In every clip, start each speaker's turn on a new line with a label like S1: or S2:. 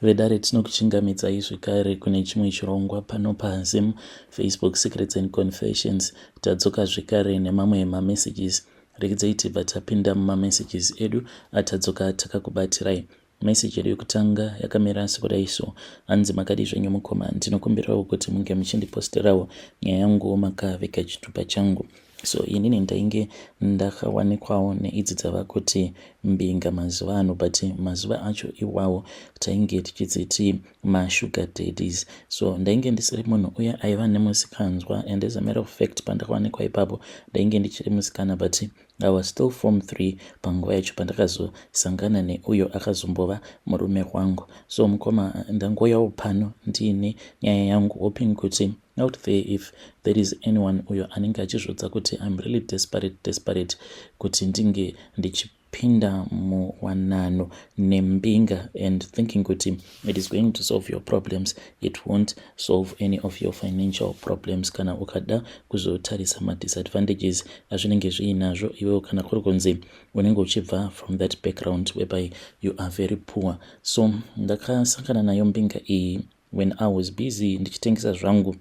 S1: Vedare, tinokuchingamidzai zvekare kune chimwe chirongwa pano paZim Facebook Secrets and Confessions. Tadzoka zvekare nemamwe mamessages. Regedzai tibva tapinda mumamessages edu atadzoka takakubatirai. Message yedu yekutanga yakamira sekudai so: hanzi, "Makadi zvenyu mukoma? Ndinokumbirawo kuti munge muchindiposterawo nyaya yangu makaveka chitupa changu. So inini ndainge ndakawanikwawo neidzi dzava kuti mbinga mazuva ano, but mazuva acho iwawo tainge tichidziti masugar daddies. So ndainge ndisiri munhu uya aiva nemusikanzwa, and as a matter of fact, pandakawanikwa ipapo ndainge ndichiri musikana, but I was still form 3 panguva yacho pandakazosangana neuyo akazombova murume wangu. So mukoma, ndangoyawo pano ndiine nyaya yangu, hoping kuti out there if there is anyone uyo anenge achizvodza kuti I'm really desperate, desperate kuti ndinge ndichipinda muwanano nembinga and thinking kuti it is going to solve your problems. It won't solve any of your financial problems. Kana ukada kuzotarisa madisadvantages azvinenge zviinazvo iwewo, kana kuri kunzi unenge uchibva from that background whereby you are very poor. So ndakasangana nayo mbinga iyi when I was busy ndichitengesa zvangu.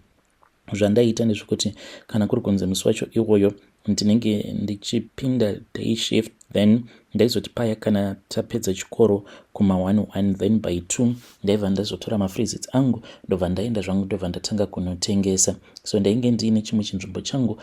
S1: Zvandaita ndezvekuti kana kuri kunzi musi wacho iwoyo ndinenge ndichipinda day shift, then ndaizoti paya kana tapedza chikoro kuma11, then by 2 ndaibva ndazotora mafreezits angu, ndobva ndaenda zvangu, ndobva ndatanga kunotengesa. So ndainge ndiine chimwe chinzvimbo changu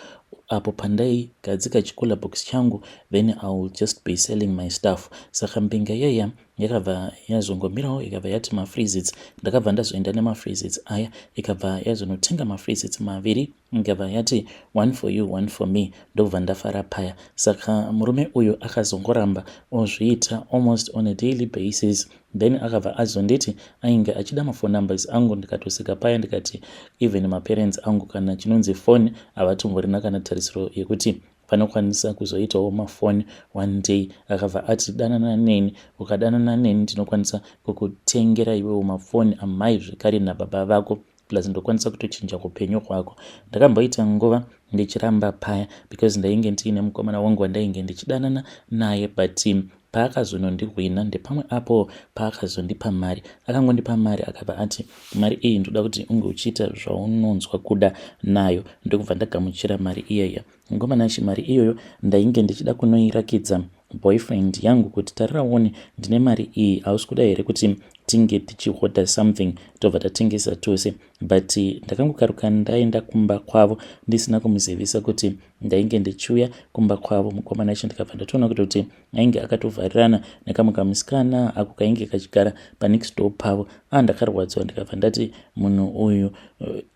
S1: apo pandaigadzika chicooler box changu, then I will just be selling my stuff. Saka mbinga iyaya yakabva yazongomirawo, ikabva yati mafreezits. Ndakabva ndazoenda nemafreezits aya, ikabva yazonotenga mafreezits maviri, ikabva yati, 'One for you, one for me.' Ndobva ndafara paya. Saka murume uyu akazongoramba ozviita almost on a daily basis. Then akabva azonditi ainge achida maphone numbers angu. Ndikatoseka paya, ndikati even maparents angu kana chinonzi phone havatomborina kana tarisiro yekuti vanokwanisa kuzoitawo mafoni one day. Akabva ati, 'Danana neni, ukadanana neni ndinokwanisa kukutengera iwewo mafoni, amai zvekare nababa vako, plus ndokwanisa kutochinja upenyu hwako.' Ndakamboita nguva ndichiramba paya because ndainge ndiine mukomana wangu wandainge ndichidanana naye, but paakazonondihwina ndepamwe apo paakazondipa mari. Akangondipa mari, akabva ati, 'Mari iyi ndoda kuti unge uchiita zvaunonzwa kuda nayo.' Ndokubva ndagamuchira mari iyaya. Ngomanashi, mari iyoyo ndainge ndichida kunoirakidza boyfriend yangu kuti, 'Tariraone, ndine mari iyi, hausi kuda here kuti tinge tichihodha something, tobva tatengesa tose?' But ndakangokaruka ndaenda kumba kwavo ndisina kumuzivisa kuti ndainge ndichiuya kumba kwavo. Mukomana acho ndikabva ndatoona kuti ainge akatovharirana nekamwe kamusikana ako kainge kachigara panext door pavo. A, ndakarwadziwa, ndikabva ndati munhu uyu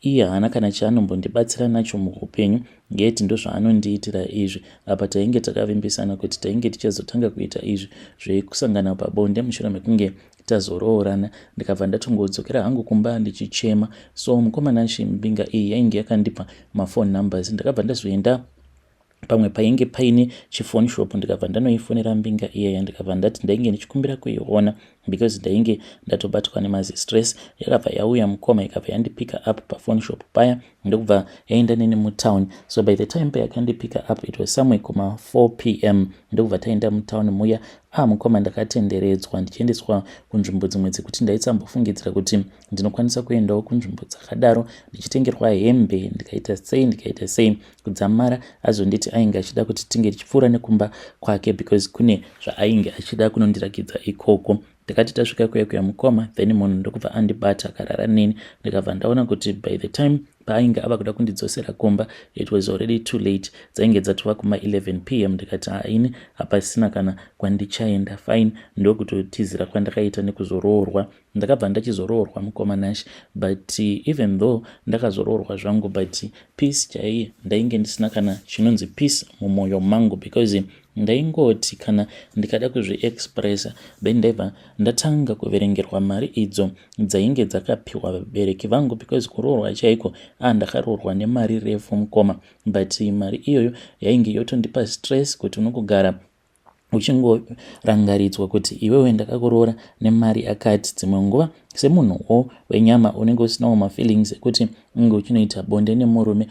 S1: iye haana kana chaanombondibatsira nacho muupenyu, ngeti ndozvaanondiitira izvi. Apa tainge takavimbisana kuti tainge tichazotanga kuita izvi zvekusangana pabonde mushure mekunge tazoroorana. Ndikabva ndatongodzokera hangu kumba ndichichema. So mukomana, chimbinga iyi yainge yakandipa maphone numbers. Ndakabva ndazoenda pamwe painge paine chifone shop, ndikabva ndanoifonera mbinga iyaya, ndikabva ndati ndainge ndichikumbira kuiona because ndainge ndatobatwa nemazi stress. Yakabva yauya mukoma, ikabva yandipika up paphone shop paya, ndokubva yaenda neni mutown. So by the time payakandipika up, it was somewhere kuma 4 p.m. Ndokubva taenda mutown muya. Ah, mukoma, ndakatenderedzwa ndichiendeswa kunzvimbo dzimwe dzekuti ndaitsambofungidzira kuti ndinokwanisa kuendawo kunzvimbo dzakadaro, ndichitengerwa hembe, ndikaita sei, ndikaita sei. Kudzamara azonditi ainge achida kuti tinge tichipfuura nekumba kwake because kune zvaainge achida kunondirakidza ikoko. Ndakati tasvika kuya kuya, mukoma, then munhu ndokubva andibata, akarara neni. Ndikabva ndaona kuti by the time paainge ava kuda kundidzosera kumba, it was already too late, dzainge dzatova kuma11 p.m. Ndikati, "Haini, hapasina kana kwandichaenda, fine." Ndokutotizira kwandakaita nekuzoroorwa. Ndakabva ndachizoroorwa, mukoma Nash, but even though ndakazoroorwa zvangu, but peace chaiye ndainge ndisina kana chinonzi peace mumwoyo mangu, because ndaingoti kana ndikada kuzviexpressa, then ndaibva ndatanga kuverengerwa mari idzo dzainge dzakapiwa vabereki vangu, because kuroorwa chaiko, a, ndakaroorwa nemari refu, mukoma, but mari iyoyo yainge yotondipa stress kuti unokugara Uchingorangaridzwa kuti iwewe ndakakuroora nemari akati. Dzimwe nguva semunhuwo wenyama unenge usinawo mafeelings ekuti unge uchinoita bonde nemurume.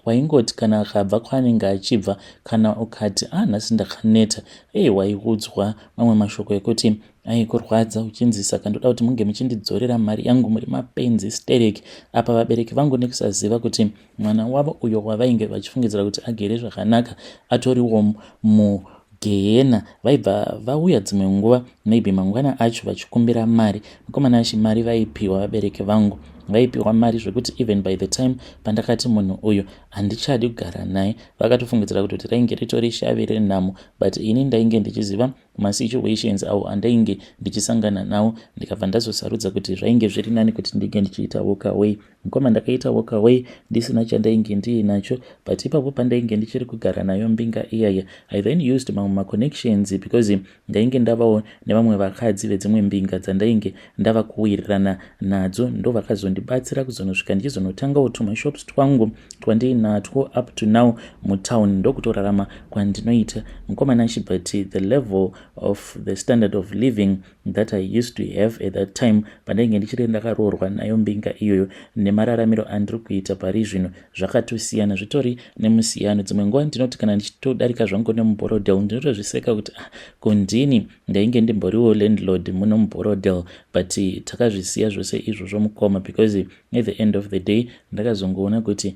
S1: Waingoti kana akabva kwaanenge achibva, kana ukati, "A, ah, nhasi ndakaneta," ei, waiudzwa mamwe mashoko ekuti aikurwadza, uchinzi, "Saka ndoda kuti munge muchindidzorera mari yangu, muri mapenzi stereki." Apa vabereki vangu, nekusaziva kuti mwana wavo uyo wavainge vachifungidzira kuti agere zvakanaka atoriwo mugehena, vaibva vauya dzimwe nguva, maybe mangwana acho, vachikumbira mari. Mukomana achi, mari vaipiwa, vabereki vangu vaipiwa mari zvekuti even by the time pandakati munhu uyu handichadi kugara naye, vakatofungidzira kuti rainge ritori shavi renhamo. But ini ndainge ndichiziva masituations avo andainge ndichisangana nawo, ndikabva ndazosarudza kuti zvainge zviri nani kuti ndinge ndichiita walk away. Mukoma, ndakaita walk away ndisina chandainge ndiinacho. But ipapo pandainge ndichiri kugara nayo mbinga iyaya, I then used mamwe maconnections, because ndainge ndavawo nevamwe vakadzi vedzimwe mbinga dzandainge ndava kuwirirana nadzo. Ndo vakazondibatsira kuzonosvika ndichizonotangawo tumashops twangu twandiinatwo up to now mutown. Ndokutorarama kwandinoita, mukomana. But the level of the standard of living that I used to have at that time pandainge ndichiri ndakaroorwa nayo mbinga iyoyo nemararamiro andiri kuita pari zvino zvakatosiyana, zvitori nemusiyano. Dzimwe nguva ndinoti kana ndichitodarika zvangu nemuBorrowdale, ndinotozviseka kuti, "Ah, kundini ndainge ndimboriwo landlord muno muBorrowdale?" But takazvisiya zvose izvozvo, mukoma, because at the end of the day ndakazongoona kuti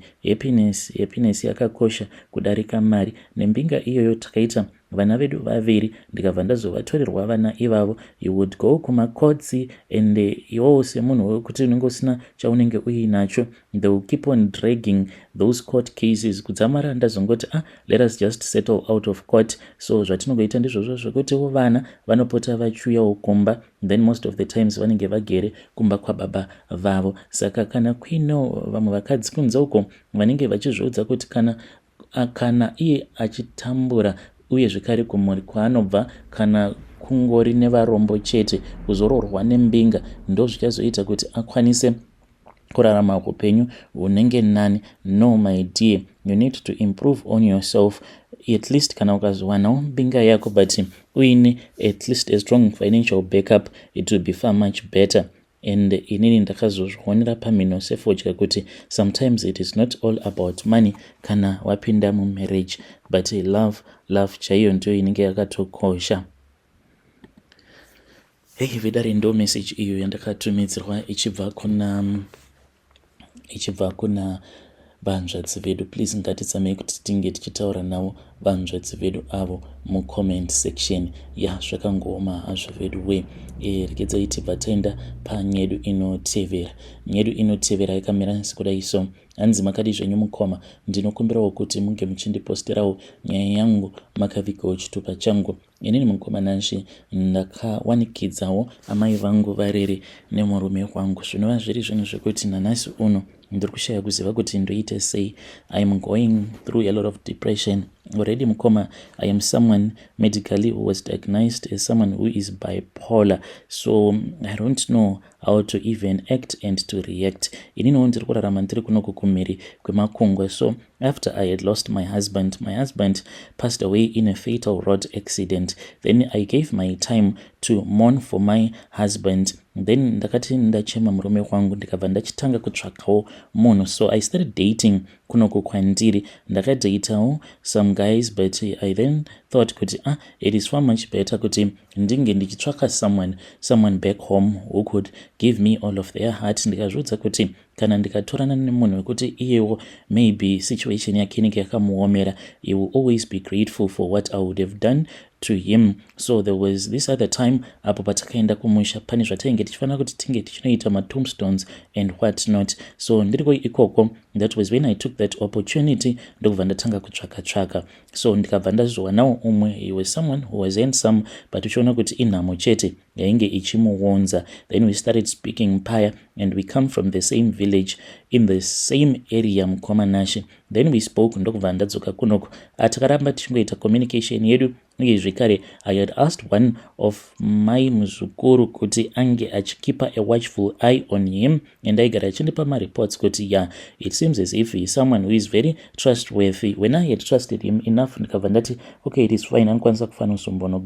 S1: happiness yakakosha kudarika mari. Nembinga iyoyo takaita vana vedu vaviri, ndikabva ndazovatorerwa vana ivavo. You would go kumacourts and iwowo semunhu wekuti unenge usina chaunenge uinacho, they will keep on dragging those court cases kudzamara ndazongoti, "Ah, let us just settle out of court." So zvatinongoita ndizvozvo zvekutiwo vana vanopota vachiuyawo kumba, then most of the times vanenge vagere kumba kwababa vavo. Saka kana kuinewo vamwe vakadzi kunze uko vanenge vachizviudza kuti kana iye achitambura, uye zvekare kumhuri kwaanobva kana kungori nevarombo chete, kuzoroorwa nembinga ndo zvichazoita kuti akwanise kurarama upenyu hunenge nani, no, my dear, you need to improve on yourself. At least kana ukazowanawo mbinga yako but uine at least a strong financial backup, it will be far much better. And inini ndakazozvionera pamhino sefodya kuti sometimes it is not all about money kana wapinda mumarriage, but love, love chaiyo ndiyo inenge yakatokosha. Hei vedare, ndo message iyo yandakatumidzirwa ichibva kuna vanzvadzi vedu. Please, ngatitsamei kuti tinge tichitaura navo vanzvadzi vedu avo mucomment section. Ya, zvakangooma hazvo vedu we. Regedzai tibva taenda panyedu inotevera. Nyedu inotevera yakamira sekudai so. Hanzi, "Makadi zvenyu mukoma? Ndinokumbirawo kuti munge muchindiposterawo nyaya yangu makavigawo chitupa changu. Inini mukoma Nashe, ndakawanikidzawo amai vangu varere nemurume wangu, zvinova zviri zvinhu zvekuti nanhasi uno ndiri kushaya kuziva kuti ndoite sei. I am going through a lot of depression already, mukoma. I am someone medically who was diagnosed as someone who is bipolar, so I don't know how to even act and to react. Ininiwo ndiri kurarama ndiri kunoku kumhiri kwemakungwa. So after I had lost my husband, my husband passed away in a fatal road accident, then I gave my time to mourn for my husband. Then ndakati ndachema murume wangu, ndikabva ndachitanga kutsvakawo munhu. So I started dating kunoku kwandiri. Ndakadatawo some guys, but I then thought kuti, ah, it is far much better kuti ndinge ndichitsvaka someone back home who could give me all of their heart. Ndikazviudza kuti kana ndikatorana nemunhu wekuti iyewo maybe situation yake inenge yakamuomera, he will always be grateful for what I would have done to him. So there was this other time apo patakaenda kumusha, pane zvatainge tichifanira kuti tinge tichinoita, matombstones and what not. So ndiriko ikoko, that was when I took that opportunity, ndokubva ndatanga kutsvaka tsvaka. So ndikabva ndazowanawo umwe. He was someone who was handsome, but uchiona kuti inhamo chete yainge ichimuonza. Then we started speaking paya, and we come from the same village in the same area, mukoma Nashe. Then we spoke, ndokubva ndadzoka kunoko. Takaramba tichingoita communication yedu. Uye zvekare I had asked one of my muzukuru kuti ange achikeepa a watchful eye on him and aigara achindipa mareports kuti, yeah, it seems as if he is someone who is very trustworthy. When I had trusted him enough, ndikabva ndati, "Okay, it is fine, anokwanisa kufanosombono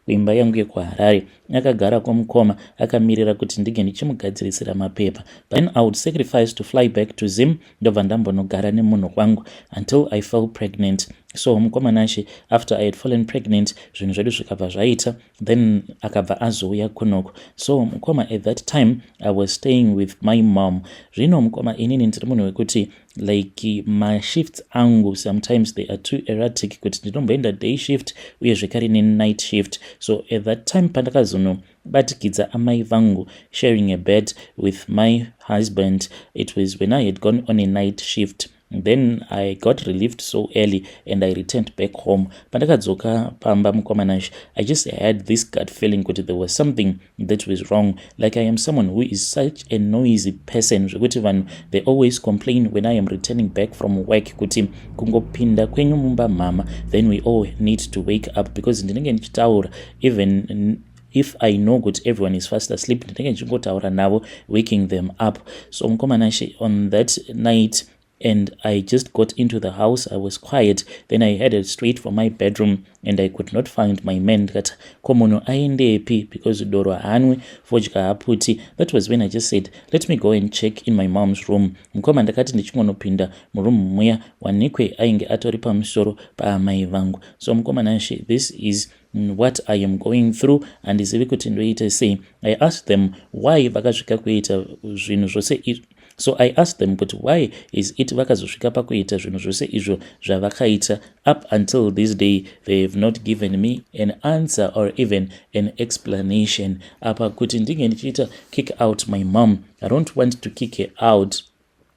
S1: kuimba yangu yekuHarare." Akagara kwamukoma akamirira kuti ndinge ndichimugadzirisira mapepa. Then I would sacrifice to fly back to Zim, ndobva ndambonogara nemunhu wangu until I fell pregnant. So mukoma Nashe, after I had fallen pregnant, zvinhu zvedu zvikabva zvaita, then akabva azouya kunoko. So mukoma, at that time I was staying with my mom. Zvino mukoma, inini ndiri munhu wekuti like mashifts angu sometimes they are too erratic, kuti ndinomboenda day shift uye zvekare nenight shift. So at that time pandakazonobatikidza amai vangu sharing a bed with my husband, it was when I had gone on a night shift. Then I got relieved so early and I returned back home. Pandakadzoka pamba, mukoma Nashe, I just had this gut feeling kuti there was something that was wrong. Like, I am someone who is such a noisy person zvekuti vanhu, they always complain when I am returning back from work kuti, "Kungopinda kwenyu mumba, mama, then we all need to wake up," because ndinenge ndichitaura. Even if I know kuti everyone is fast asleep, ndinenge ndichingotaura navo, waking them up. So mukoma Nashe, on that night, and I just got into the house, I was quiet. Then I headed straight for my bedroom and I could not find my man. Ndikati, "Ko munhu aendepi?" Because doro haanwe, fodya haputi. That was when I just said, "Let me go and check in my mom's room." Mukoma, ndakati ndichingonopinda muroom muya, wanikwe ainge atori pamusoro paamai vangu. So mukoma Nashe, this is what I am going through. Handizivi kuti ndoita sei. I asked them why vakasvika kuita zvinhu zvose. So I asked them kuti why is it vakazosvika pakuita zvinhu zvose izvo zvavakaita. Up until this day they have not given me an answer or even an explanation. Apa kuti ndinge ndichiita kick out my mom, I don't want to kick her out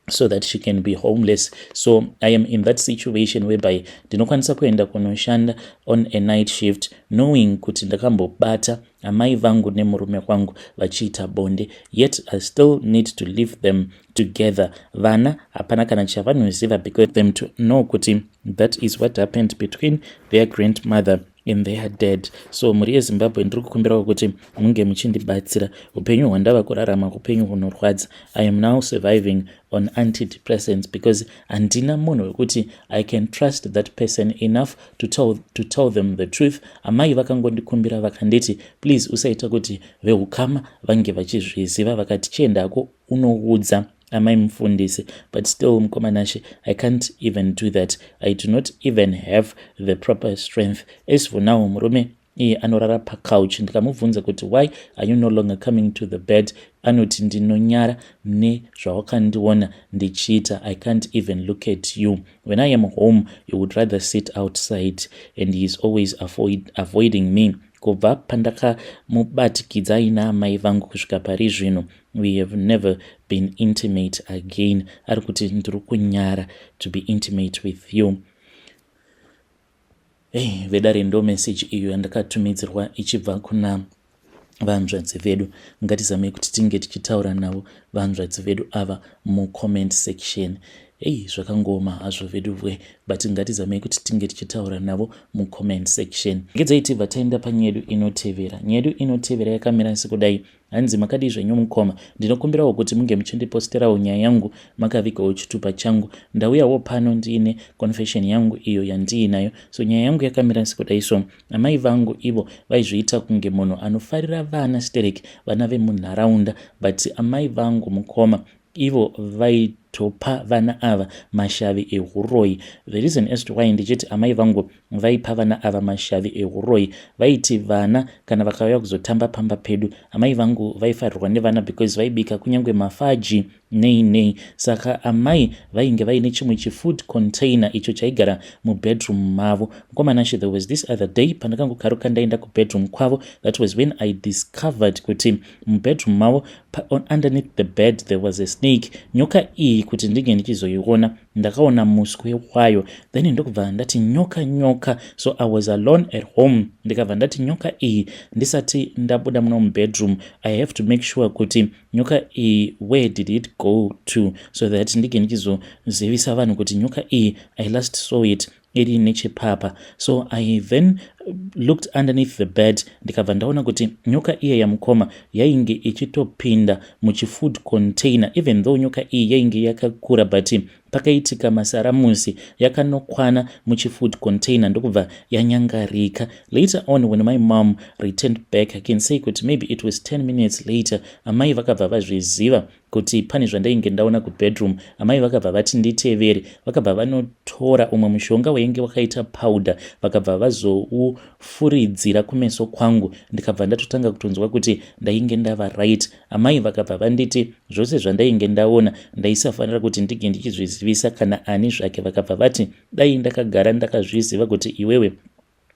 S1: so that she can be homeless. So I am in that situation whereby ndinokwanisa kuenda kunoshanda on a night shift knowing kuti ndakambobata amai vangu nemurume wangu vachiita bonde, yet I still need to leave them together. Vana hapana kana chavanoziva, because them to know kuti that is what happened between their grandmother and their dad. So mhuri yeZimbabwe, ndiri kukumbirawo kuti munge muchindibatsira. Upenyu hwandava kurarama upenyu hunorwadza. I am now surviving on antidepressants because handina munhu wekuti I can trust that person enough to tell them the truth. Amai vakangondikumbira vakanditi, "Please usaita kuti veukama vange vachizviziva." Vakati, "Chiendako unoudza amai mufundisi." But still, mukoma Nashe, I can't even do that. I do not even have the proper strength. As for now, murume iye anorara pacouch. Ndikamubvunza kuti, "Why are you no longer coming to the bed?" anoti, "Ndinonyara nezvawakandiona ndichiita. I can't even look at you. When I am home, you would rather sit outside." And he is always avoiding me. Kubva pandakamubatikidza aina amai vangu kusvika pari zvino, we have never been intimate again. Ari kuti, "Ndiri kunyara to be intimate with you." Hey, vedare, ndo message iyo yandakatumidzirwa ichibva kuna vanzvadzi vedu. Ngatizamei kuti tinge tichitaura navo vanzvadzi vedu ava mucomment section. Ei, zvakangoma hazvo veduvwe, but ngatizamei kuti tinge tichitaura navo mucomment section. Ngedzai tibva taenda panyaya yedu inotevera. Nyaya yedu inotevera yakamira sekudai. Hanzi, "Makadii zvenyu mukoma? Ndinokumbirawo kuti munge muchindiposterawo nyaya yangu makavigawo chitupa changu. Ndauyawo pano ndiine confession yangu iyo yandiinayo. So nyaya yangu yakamira sekudai. So amai vangu ivo vaizviita kunge munhu anofarira vana sterek, vana vemunharaunda, but amai vangu, mukoma, ivo vaitopa vana ava mashavi euroyi. The reason as to why ndichiti amai vangu vaipa vana ava mashavi euroyi, vaiti vana kana vakauya kuzotamba pamba pedu, amai vangu vaifarirwa nevana because vaibika kunyange mafaji nei nei. Saka amai vainge vaine chimwe chifood container icho chaigara mubedroom mavo. Mukoma Nashe, there was this other day pandakangokaruka ndaenda kubedroom kwavo. That was when I discovered kuti mubedroom mavo, underneath the bed, there was a snake. Nyoka iyi, kuti ndinge ndichizoiona, ndakaona muswe wayo. Then ndokubva ndati, 'Nyoka, nyoka.' So I was alone at home. Ndikabva ndati, 'Nyoka iyi, ndisati ndabuda muno mubedroom, I have to make sure kuti nyoka iyi, where did it go to, so that ndinge ndichizozivisa vanhu kuti nyoka iyi, I last saw it iri nechepapa.' So I then looked underneath the bed, ndikabva ndaona kuti nyoka iya yamukoma yainge ichitopinda muchifood container. Even though nyoka iyi yainge yakakura, but pakaitika masaramusi, yakanokwana muchifood container, ndokubva yanyangarika. Later on, when my mom returned back, I can say kuti maybe it was 10 minutes later, amai vakabva vazviziva kuti pane zvandainge ndaona kubedroom. Amai vakabva vati nditevere. Vakabva vanotora umwe mushonga wainge wakaita powder, vakabva vazoufuridzira kumeso kwangu, ndikabva ndatotanga kutonzwa kuti ndainge ndava right. Amai vakabva vanditi zvose zvandainge ndaona ndaisafanira kuti ndinge ndichizvizivisa kana ani zvake. Vakabva vati dai ndakagara ndakazviziva kuti iwewe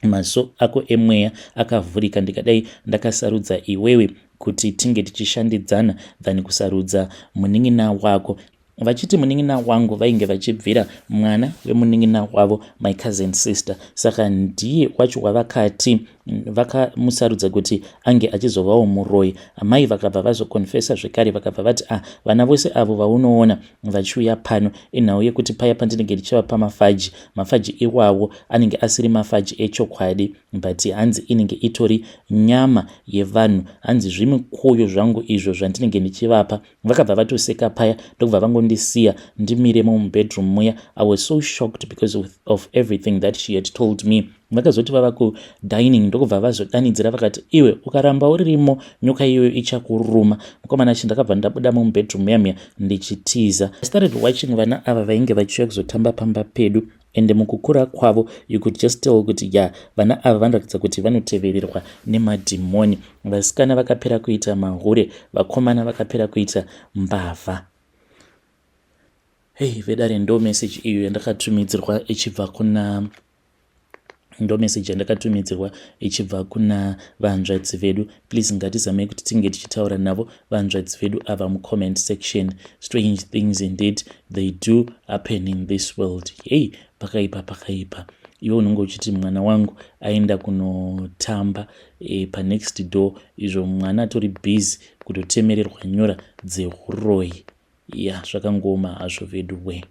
S1: maso ako emweya akavhurika, ndikadai ndakasarudza iwewe kuti tinge tichishandidzana than kusarudza munin'ina wako. Vachiti munin'ina wangu, vainge vachibvira mwana wemunin'ina wavo, my cousin sister. Saka ndiye wacho wavakati vakamusarudza kuti ange achizovawo muroi. Amai vakabva vazokonfesa zvekare, vakabva vati, "Ah, vana vose avo vaunoona vachiuya pano, inhau yekuti paya pandinenge ndichavapa mafaji, mafaji iwawo anenge asiri mafaji echokwadi, but hanzi inenge itori nyama yevanhu. Hanzi zvimikoyo zvangu izvo zvandinenge ndichivapa." Vakabva vatoseka paya, ndokubva vangondisiya ndimiremo mubedroom muya. I was so shocked because of everything that she had told me. Vakazoti vava kudining, ndokubva vazodanidzira vakati, "Iwe, ukaramba uririmo, nyoka iyoyo ichakuruma." Mukomana achi, ndakabva ndabuda mumubedroom muya muya ndichitiza. I started watching vana ava vainge vachiuya kuzotamba pamba pedu, ende mukukura kwavo you could just tell kuti ya, vana ava vanoratidza kuti vanotevererwa nemadhimoni. Vasikana vakapera kuita mahure, vakomana vakapera kuita mbavha. Hei vedare, ndo message iyo yandakatumidzirwa ichibva kuna, ndo message yandakatumidzirwa ichibva kuna vanzvadzi vedu. Please, ngatizamei kuti tinge tichitaura navo vanzvadzi vedu ava mucomment section. Strange things indeed, they do happen in this world. Hei, pakaipa, pakaipa. Iwe unenge uchiti mwana wangu aenda kunotamba panext door, izvo mwana atori busy kutotemererwa nyora dzeuroi. Ya, zvakangoma hazvo vedu we.